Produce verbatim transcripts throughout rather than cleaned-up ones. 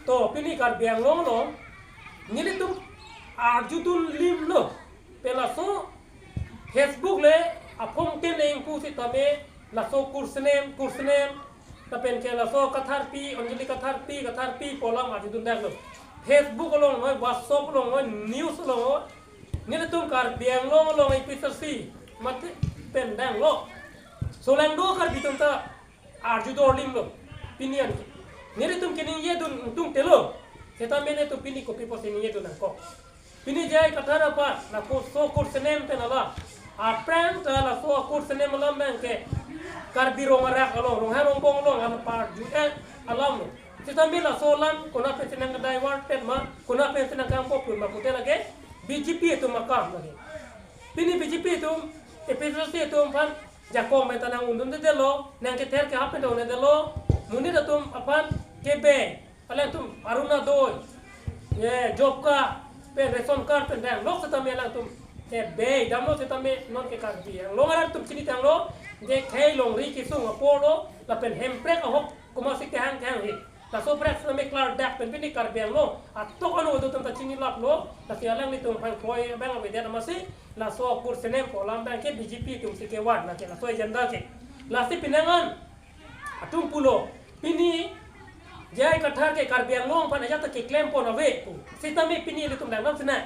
To pini Karbi Anglong along nelitum arjudun limlo. Pen laso Facebook le aphong ten eng pu sitame laso kursenem kursenem, lapen ke laso Katharpi, Anjali Katharpi, Katharpi pu alam arjudun daklo. Facebook along noi, WhatsApp along noi, news along noi, nelitum Karbi Anglong along A P H L C mate pen danglo. Solangdo Karbi atum ta arjudor limlo. Pini an nelitum keningjedun tung telo. Seta mene tu pini kopi pusi ningjedun nangkok. Pini J I Kathar aphan lapuson kursenem pen alam, aphrang ta laso kursenem alam abang ke Karbi Rong Arak along, Ronghang Rongbong along an parju-et alamlo. Seta mene laso alam konat pensi nang divert pen ma, konat pensi nangkangpok pen ma pute lake B J P atum akam lake. Pini B J P atum, A P H L C atum aphan jakong meta nang undundedetlo, nang kether ke hap pen dongdedetlo, monit atum aphan kebe, alangtum Orunodoi, ye, job card, pen ration card pen dang, lok seta mene alangtum kebe damlo. Seta mene non ke Karbi Anglong arat atum chinitanglo, je khei longri kesung apor lo, lapen hemprek ahok komatsi kehang kehang he. Laso prek seta mene klardak pen pini Karbi Anglong atok ano do atum ta chinilaplo, lasi alanglitum aphan kroi abang avedet amatsi, laso kursenem pu alam abang ke B J P atumsi kevan, lake laso agenda ke. Lasi penang an atum pulo, pini J I Kathar ke Karbi Anglong aphan ajat ta keklem pon ave pu. Seta mene pini ilitum dang nam sena.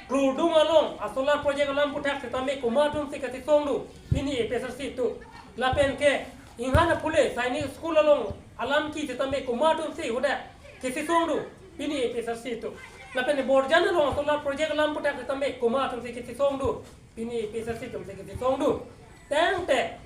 Kurdung along a solar project alam aputhak seta mene komat atumsi kachesong do, pini A P H L C atum. Lapen ke Inghan Aphule Sainik School along alam ke seta mene komat atumsi hadak kachesong do, pini A P H L C atum. Lapen Borjan along solar project alam aputhak seta mene komat atumsi kachesong do, pini A P H L C atumsi kachesong do. Tangte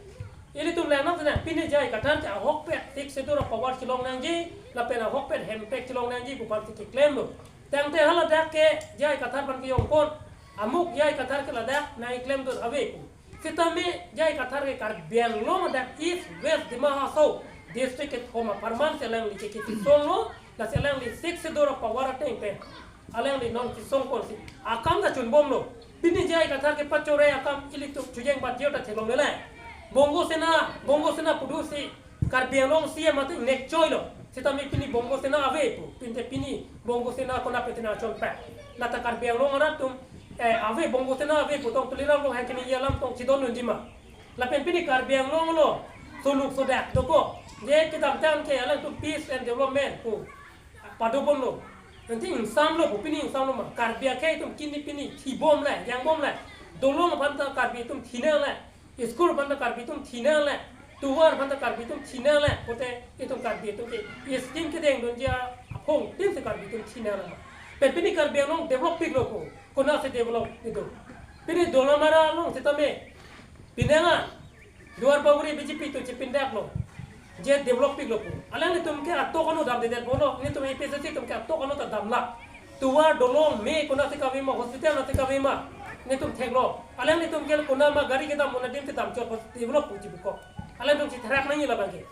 ilitum lang nam sena, pini J I Kathar ke ahokpet Sixth Schedule a-power chelong nangji, lapen ahokpet hemprek chelong nangji pu aphansi keklemlo. Tangte haladak ke J I Kathar aphan kejong pon, amuk J I Kathar ke ladak nangklemdun ave pu. Seta mene J I Kathar ke Karbi Anglong adak East West Dima Hasao district kethom apharman si alangli ke kachesonglo, lasi alangli Sixth Schedule a-power ateng pen alangli non chesong ponsi akam ta chunbomlo. Pini J I Kathar kepachore akam ilitum chujeng bat jeo ta thelongle. Bongo Sena, Bongo Sena pudusi Karbi Anglong C M atum nek choilo. Seta mene pini Bongo Sena ave pu, pinte pini Bongo Sena konat pensi nangchonpet? Lata Karbi Anglong arat atum, eh, ave, Bongo Sena ave pu tong Tuliram Ronghang keningje alam tong chidondunji ma? Lapen pini Karbi Anglong along soluk sodak dokok, je kedamtang ke alangtum peace and development pu padobomlo. Nanti ingsamlo pu, pini ingsamlo ma? Karbi akhei atum kini pini thibomle, jangbomle. Dolong aphan ta Karbi atum thinangle, school aphan ta Karbi atum thinangle, tovar aphan ta Karbi atum thinangle pute itum Karbi atum ke scheme kedengdunji aphong tin si Karbi atum thinangle ma? Pen pini Karbi Anglong develop piklo pu, konatsi develop itum? Pini Dolamara along seta mene, penang an Duar Bagori B J P atum chepindaklo, je develop piklo pu. Alanglitum ke atok ano damdedet bono, nelitum A P H L C atum ke atok ano ta damlak. Tovar, dolong, me konatsi kave ma, hospital natsi kave ma, nelitum theklo. Alanglitum ke konat ma gari kedam, konat adim kedam chot, develop puji bukok. Alangtum chitherak nangji labang ke.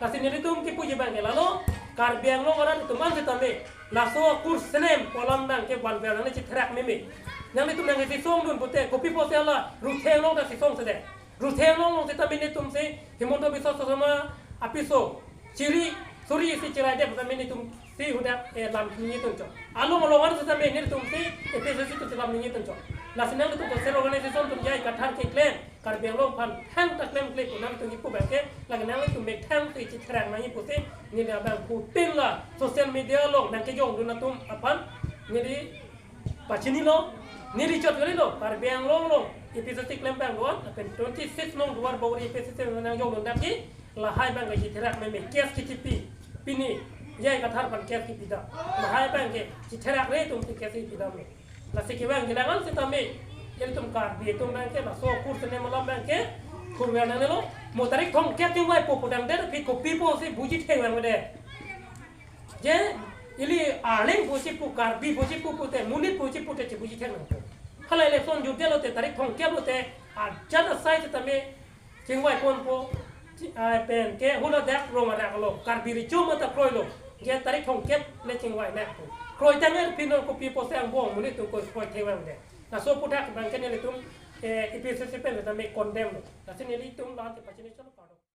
Lasi nelitum kepuji abang ke lalo, Karbi Anglong arat atum an seta mene laso kursenem pu alam abang ke vanver nangli chitherak meme. Nanglitum nangkachesongdun pute, kopi pusi hala Rutheng along ta chesong sede. Rutheng along along seta mene nelitumsi Himanta Biswa Sarma apiso chiri suri isi chiraidep seta mene nelitumsi hadak, eh, lam ningjetunchot. Along along an seta mene nelitumsi A P H L C atumsi lam ningjetunchot. Lasi nanglitum social organization atum J I Kathar keklem, Karbi Anglong aphan thangta klemkle pu nangtum kipu abang ke, lake nanglitum methang si chitherak nangji pusi neli abang putin la social media along nangkejongdun atum aphan neli pachinilo, neli chot kalilo, Karbi Anglong along A P H L C klem abang do-an, lapen twenty six number Duar Bagori A P H L C nangjongdun dakji, lahai abang ke chitherak meme, case kechipi, pini J I Kathar aphan case kepidam, lahai abang ke chitherakre atumsi case kepidamlo. Lasi kevang kelang an seta mene, ilitum Karbi atum abang ke laso kursenem alam abang ke kurver nangnelo. Mo tarik thomkep chingvaipo pu dangdet aphi kopi pusi buji thekvang mede? Je ili Arleng pusi pu, Karbi pusi pu pute, monit pusi pute chibuji thek nangpo. Hala election jutdetlo te, tarik thomkep lote ajat asai seta mene chingvai ponpo, chi-, ah, pen ke haladak Rong Arak along Karbi Recho mata kroilo, je tarik thomkep le chingvai nangpo. Kroi tangdet aphi non kopi pusi angbong monit atum kroi kroi thekvang de? Laso aputhak abang ke nelitum, eh, A P H L C pen seta mene condemn lo. Lasi nelitum la-an ke pachini chotlo.